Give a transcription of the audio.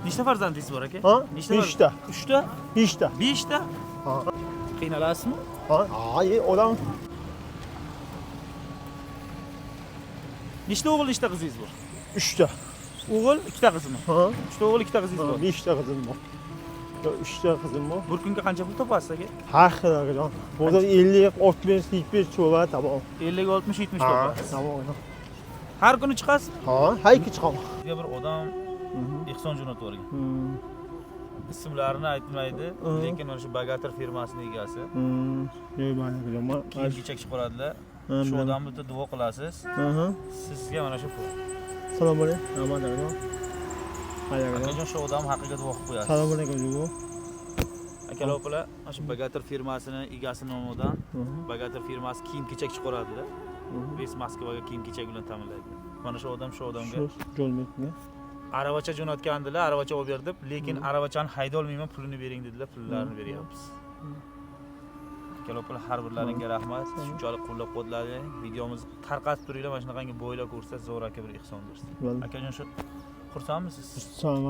Nechta farzandingiz bor, aka? Ha? Nechta? Beshta. Uchta? Beshta. Beshta? Ha. Qiynalasizmi? Ha, ha, odam. Nechta o'g'il, nechta qizingiz bor? Uchta. O'g'il, ikkita qizmi? Ha. Uchta o'g'il, ikkita qizingiz Ha, bor. beshta qizim bor. Yo, uchta qizim bor. Bir kunga qancha pul topasiz, aka? Har xil, akajon. Bozor 50, 60, 70 cho'va tamom. 50, 60, 70 Ha, topasiz. tamom. Har kuni chiqasizmi? Ha, har ikki chiqaman. Sizga bir odam ehson jo'natib yuborgan. Ismlarini aytmaydi, lekin mana shu Bagatir firmasining egasi. Yo'q, mayli, akajon. Kiyim-kechak chiqaradilar. Shu Bilaman. odamni bitta duo qilasiz. Sizga mana shu pul. Assalomu alaykum. Rahmat, akajon. Hay, akajon. Akajon, shu odam haqqiga duo qilib qo'yasiz. Assalomu alaykum, jubo. Akalar, opalar, mana shu Bagatir firmasini egasi nomidan. Bagatir firmasi kiyim-kechak chiqaradilar. Весь Moskvaga kiyim-kechak bilan ta'minlaydi. Mana shu odam shu odamga Shu jo'natma. aravacha jo'natgandilar, aravacha olib berdim, lekin aravachani haydolmayman, pulini bering dedilar, pullarini beryapmiz. Akalar, opalar, har birlaringga rahmat. Shunchalik qo'llab-quvvatlading. Videomizni tarqatib turinglar, mana shunaqangi boylar ko'rsa, zo'r aka bir ehson bersin. Akajon, shu xursandmisiz? Salom.